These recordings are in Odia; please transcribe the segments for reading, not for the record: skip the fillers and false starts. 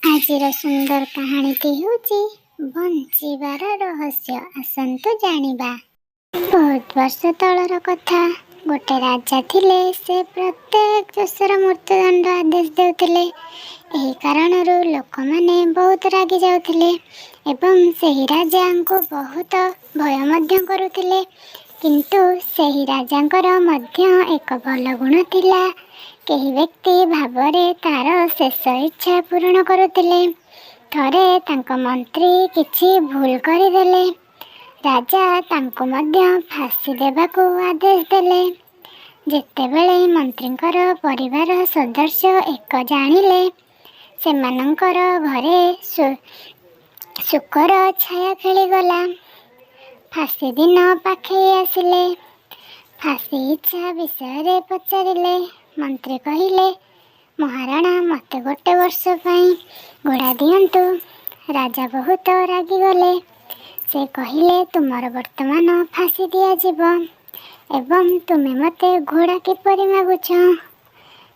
ଆଜିର ସୁନ୍ଦର କାହାଣୀଟି ହେଉଛି ବଞ୍ଚିବାର ରହସ୍ୟ। ଆସନ୍ତୁ ଜାଣିବା। ବହୁତ ବର୍ଷ ତଳର କଥା। ଗୋଟେ ରାଜା ଥିଲେ। ସେ ପ୍ରତ୍ୟେକ ଦୋଷର ମୃତ୍ୟୁଦଣ୍ଡ ଆଦେଶ ଦେଉଥିଲେ। ଏହି କାରଣରୁ ଲୋକମାନେ ବହୁତ ରାଗି ଯାଉଥିଲେ ଏବଂ ସେହି ରାଜାଙ୍କୁ ବହୁତ ଭୟ ମଧ୍ୟ କରୁଥିଲେ। କିନ୍ତୁ ସେହି ରାଜାଙ୍କର ମଧ୍ୟ ଏକ ଭଲ ଗୁଣ ଥିଲା। କେହି ବ୍ୟକ୍ତି ଭାବରେ ତାର ଶେଷ ଇଚ୍ଛା ପୂରଣ କରୁଥିଲେ। ଥରେ ତାଙ୍କ ମନ୍ତ୍ରୀ କିଛି ଭୁଲ କରିଦେଲେ। ରାଜା ତାଙ୍କୁ ମଧ୍ୟ ଫାଶୀ ଦେବାକୁ ଆଦେଶ ଦେଲେ। ଯେତେବେଳେ ମନ୍ତ୍ରୀଙ୍କର ପରିବାର ସଦସ୍ୟ ଏକ ଜାଣିଲେ, ସେମାନଙ୍କର ଘରେ ଶୋକର ଛାୟା ଖେଳିଗଲା। ଫାଶୀ ଦିନ ପାଖେଇ ଆସିଲେ। ଫାଶୀ ଇଚ୍ଛା ବିଷୟରେ ପଚାରିଲେ। ମନ୍ତ୍ରୀ କହିଲେ, "ମହାରାଣା, ମୋତେ ଗୋଟେ ବର୍ଷ ପାଇଁ ଘୋଡ଼ା ଦିଅନ୍ତୁ।" ରାଜା ବହୁତ ରାଗିଗଲେ। ସେ କହିଲେ, "ତୁମର ବର୍ତ୍ତମାନ ଫାଶୀ ଦିଆଯିବ ଏବଂ ତୁମେ ମୋତେ ଘୋଡ଼ା କିପରି ମାଗୁଛ?"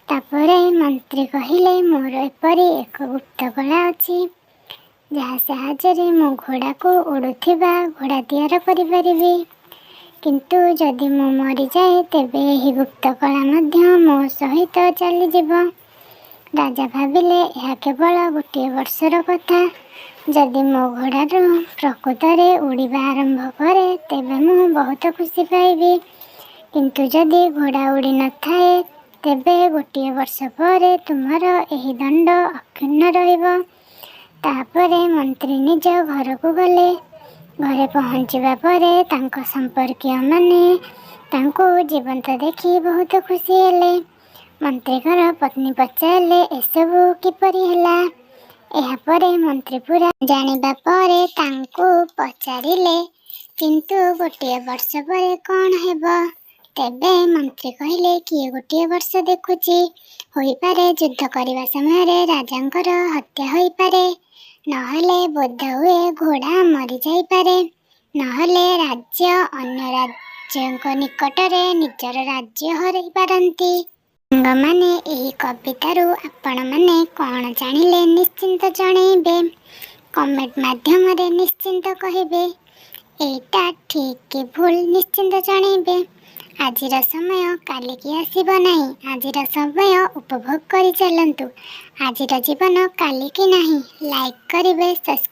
ତାପରେ ମନ୍ତ୍ରୀ କହିଲେ, "ମୋର ଏପରି ଏକ ଗୁପ୍ତ କଳା ଅଛି, ଯାହା ସାହାଯ୍ୟରେ ମୁଁ ଘୋଡ଼ାକୁ ଉଡ଼ୁଥିବା ଘୋଡ଼ା ତିଆରି କରିପାରିବି। କିନ୍ତୁ ଯଦି ମୁଁ ମରିଯାଏ, ତେବେ ଏହି ଗୁପ୍ତ କଳା ମଧ୍ୟ ମୋ ସହିତ ଚାଲିଯିବ।" ରାଜା ଭାବିଲେ, ଏହା କେବଳ ଗୋଟିଏ ବର୍ଷର କଥା। ଯଦି ମୋ ଘୋଡ଼ାରୁ ପ୍ରକୃତରେ ଉଡ଼ିବା ଆରମ୍ଭ କରେ, ତେବେ ମୁଁ ବହୁତ ଖୁସି ପାଇବି। କିନ୍ତୁ ଯଦି ଘୋଡ଼ା ଉଡ଼ି ନଥାଏ, ତେବେ ଗୋଟିଏ ବର୍ଷ ପରେ ତୁମର ଏହି ଦଣ୍ଡ ଅକ୍ଷୁଣ୍ଣ ରହିବ। ତାପରେ ମନ୍ତ୍ରୀ ନିଜ ଘରକୁ ଗଲେ। ଘରେ ପହଞ୍ଚିବା ପରେ ତାଙ୍କ ସମ୍ପର୍କୀୟମାନେ ତାଙ୍କୁ ଜୀବନ୍ତ ଦେଖି ବହୁତ ଖୁସି ହେଲେ। ମନ୍ତ୍ରୀଙ୍କର ପତ୍ନୀ ପଚାରିଲେ, "ଏସବୁ କିପରି ହେଲା?" ଏହାପରେ ମନ୍ତ୍ରୀ ପୁରା ଜାଣିବା ପରେ ତାଙ୍କୁ ପଚାରିଲେ, "କିନ୍ତୁ ଗୋଟିଏ ବର୍ଷ ପରେ କ'ଣ ହେବ?" ତେବେ ମନ୍ତ୍ରୀ କହିଲେ, "କିଏ ଗୋଟିଏ ବର୍ଷ ଦେଖୁଛି? ହୋଇପାରେ ଯୁଦ୍ଧ କରିବା ସମୟରେ ରାଜାଙ୍କର ହତ୍ୟା ହୋଇପାରେ, ନହେଲେ ବୋଧହୁଏ ଘୋଡ଼ା ମରିଯାଇପାରେ, ନହେଲେ ରାଜ୍ୟ ଅନ୍ୟ ରାଜ୍ୟଙ୍କ ନିକଟରେ ନିଜର ରାଜ୍ୟ ହରାଇ ପାରନ୍ତି।" ସାଙ୍ଗମାନେ, ଏହି କବିତାରୁ ଆପଣମାନେ କ'ଣ ଜାଣିଲେ, ନିଶ୍ଚିନ୍ତ ଜଣେଇବେ। କମେଣ୍ଟ ମାଧ୍ୟମରେ ନିଶ୍ଚିନ୍ତ କହିବେ। ଏଇଟା ଠିକ୍ କି ଭୁଲ, ନିଶ୍ଚିନ୍ତ ଜଣେଇବେ। ଆଜିର ସମୟ କାଲିକି ଆସିବ ନାହିଁ। ଆଜିର ସମୟ ଉପଭୋଗ କରି ଚାଲନ୍ତୁ। ଆଜିର ଜୀବନ କାଲିକି ନାହିଁ। ଲାଇକ୍ କରିବେ, ସବସ୍କ୍ରାଇବ୍